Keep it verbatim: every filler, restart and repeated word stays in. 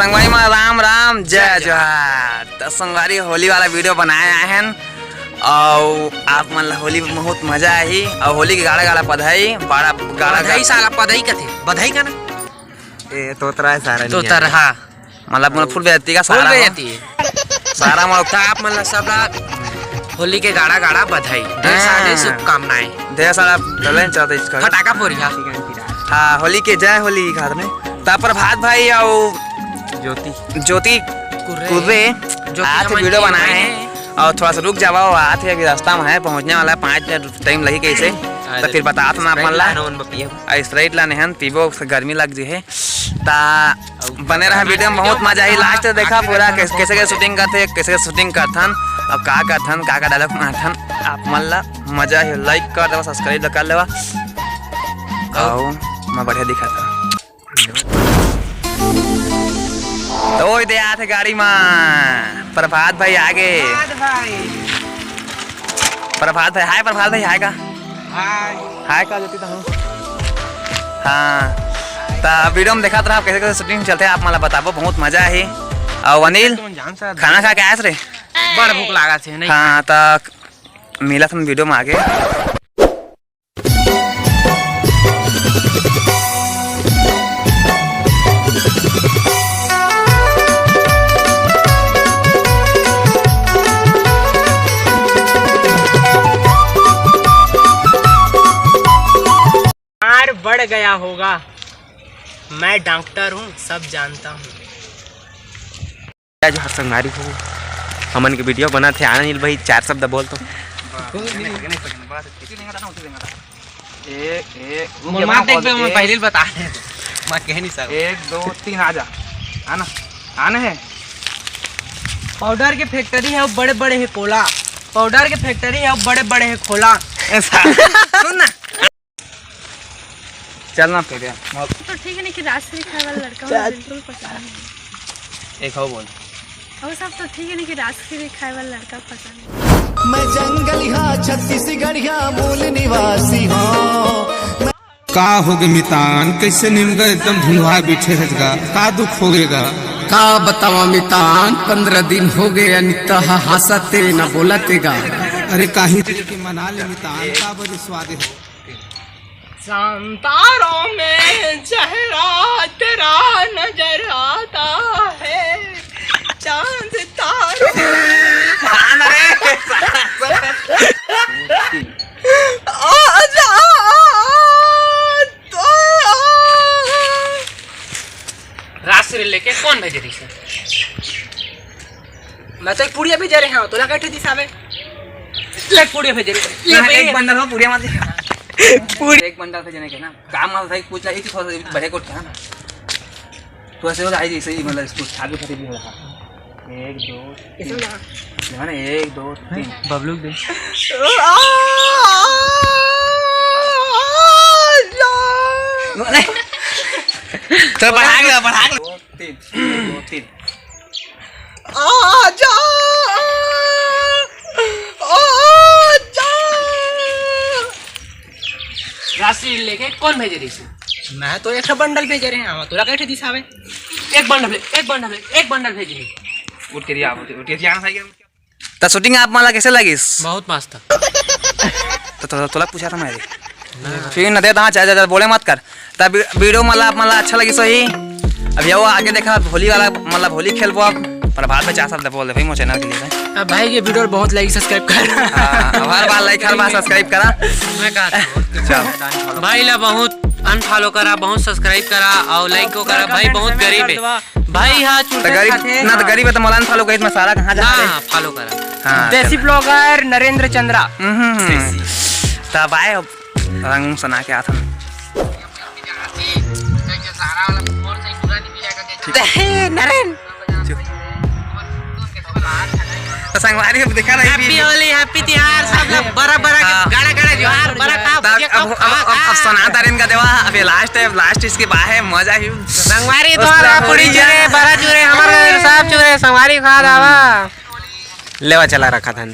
संगवारी मन राम राम, जय जोहार। त संगवारी, होली वाला वीडियो बनाए आए हन, अउ आप मन ला होली में बहुत मजा आही, अउ होली के गाड़ा गाड़ा बधाई, बड़ा गाड़ा बधाई। साला बधाई कथे, बधाई का ना? ए, तोतरा है सारा, तोतरा, हाँ। मतलब, मोला फुल बेइज्जती का फुल सारा बेइज्जती। सारा मोला तो आप मन ला सब ला होली के गाड़ा गाड़ा बधाई, ढेर सारे हाँ। शुभकामनाएं। ढेर सारा talent चलता इसका। फटाका फोड़िहा। हाँ, होली के जय होली खातिर में। ता प्रभात भाई अउ ज्योति। ज्योति कुर्रे। कुर्रे। ज्योति आत हे हमन वीडियो team बनाए में हे। अउ थोड़ा सा रुक जावा, वो आत हे, अभी रास्ता में है, पहुंचने वाला है, पाँच मिनट टाइम लगी कैसे। अरे, तो फिर बतात हूँ आप मन ला। Sprite लाने हन, पीबो, गर्मी लग जी है। ता बने रहा वीडियो में, बहुत मजा आई। लास्ट तक देखा पूरा, कैसे कैसे के शूटिंग करथे, कैसे कैसे शूटिंग करथन, अब का करथन, का का डायलॉग मारथन, आप मन ला मजा ही। लाइक कर देवा, सब्सक्राइब कर लेवा, अउ मैं बढ़िया दिखा था। तो ओए दे आथे गाड़ी में प्रभात भाई आगे। प्रभात भाई। प्रभात भाई, हाय प्रभात भाई, हाय का? हाय। हाय का ज्योति तहूँ? हाँ। त वीडियो में देखत रहा कैसे कैसे शूटिंग चलथे, आप मन ला बताबो, बहुत मजा आही। अउ अनिल, तुम जान सकत खाना खा के आयस रे? बड़ भूख लागत हे, नहीं? हाँ, त मिलत हन वीडियो में आगे। बीमार बढ़ गया होगा। मैं डॉक्टर हूँ, सब जानता हूँ। आज हर संगवारी हो, हमन के वीडियो बनत हे। आनंद भाई, चार शब्द बोल तो। ए, ए, मोर मार देख बे, मैं पहले ही बता दे। मैं कह नहीं सकता। एक, दो, तीन, आजा। आना, आना है। पाउडर के फैक्ट्री है, वो बड़े बड़े है कोला। पाउडर के फैक्ट्री है, वो बड़े बड़े है खोला। ऐसा। सुन ना। चलना फिर यार। तो ठीक है ना कि राजश्री खाए वाला लड़का मुझे बिल्कुल पसंद नहीं। एक हो बोल। वो सब तो ठीक है ना कि राजश्री खाए वाला लड़का पसंद नहीं। मैं जंगलिया छत्तीसगढ़िया मूल निवासी हूँ। का होगे मितान, कैसे निमगा एकदम धुंधवा बैठे हस गा, का दुख होगे गा? का बतावा मितान, पंद्रह दिन होगे अनिता ह हंसते न बोलते गा। अरे काहे के मना ले मितान, का बड़ी स्वाद हो। चांद तारों में चेहरा तेरा नजर आता है, चांद तारों में। आजा, तो राजश्री लेके कौन भेजे रहिस? मैं तो एक पुड़िया भेजे रहे हूँ, तोला कैसे दिसावे? ले पुड़िया भेजे रहे। ले हाँ, बे। एक बंडल हो पुड़िया मत। पूरी एक बंडल से जने के ना। काम वाला भाई कुछ नहीं, थोड़ा सा बड़े कोट का ना। तो ऐसे हो जाए जैसे ही, मतलब, इसको छाप के खरीद लिया। एक, दो, तीन। देखो ना, एक, दो, तीन। बबलू दे। तो बढ़ा के, बढ़ा के। दो, तीन, एक, दो, तीन। आजा, आजा। राशि लेके कौन भेजे रहिस? मैं तो एक ठो बंडल भेजे रहे हूँ, तोला कैसे दिसावे? एक बंडल, एक बंडल, एक बंडल भेजे। उठ के दिया, उठ के दिया ना। त शूटिंग आप मन ला कैसे लगिस? बहुत मस्त। तो, तो, तोला पूछा था मैं। फिर न दे, हाँ, चाहे, चाहे, बोले मत कर। त वी-, वीडियो मन ला आप मन ला अच्छा लगिस होही। अब ये वो आगे देखा, होली वाला, मतलब, होली खेलबो अब। प्रभात में चार शब्द बोल दे भाई, मोर चैनल के लिए। अब भाई ये वीडियो बहुत लाइक सब्सक्राइब कर। हाँ, अब हर बार लाइक, हर बार सब्सक्राइब करा। मैं कहा था। चल। भाई ला बहुत अनफॉलो करा, बहुत सब्सक्राइब करा और लाइक को करा। भाई बहुत गरीब है। भाई हाँ, त चूतिया गरीब खाथे। ना, त गरीब है त मोला अनफॉलो करिस, मैं सारा कहाँ जा ना, रहे? फॉलो करा। हाँ, देसी चल। ब्लॉगर नरेंद्र चंद्रा। हम्म। त बाय, अब रंग सना के आथन। दे, नरेन। चुप। त संगवारी, अब देखा रही हैप्पी होली, हैप्पी तिहार, सब लोग बड़ा बड़ा के हाँ। गाड़ा गाड़ा जोहार, बड़ा का तब भुजिया अब, खाओ, अब, अब, खा, अब खा। सना तारिन का देवा, अब ये लास्ट है, लास्ट इसके बाद है, मजा ही। संगवारी तो थोड़ा पूरी चुरे, बड़ा चुरे, हमारे साहब चुरे, संगवारी खा दावा। लेवा चला रखा था।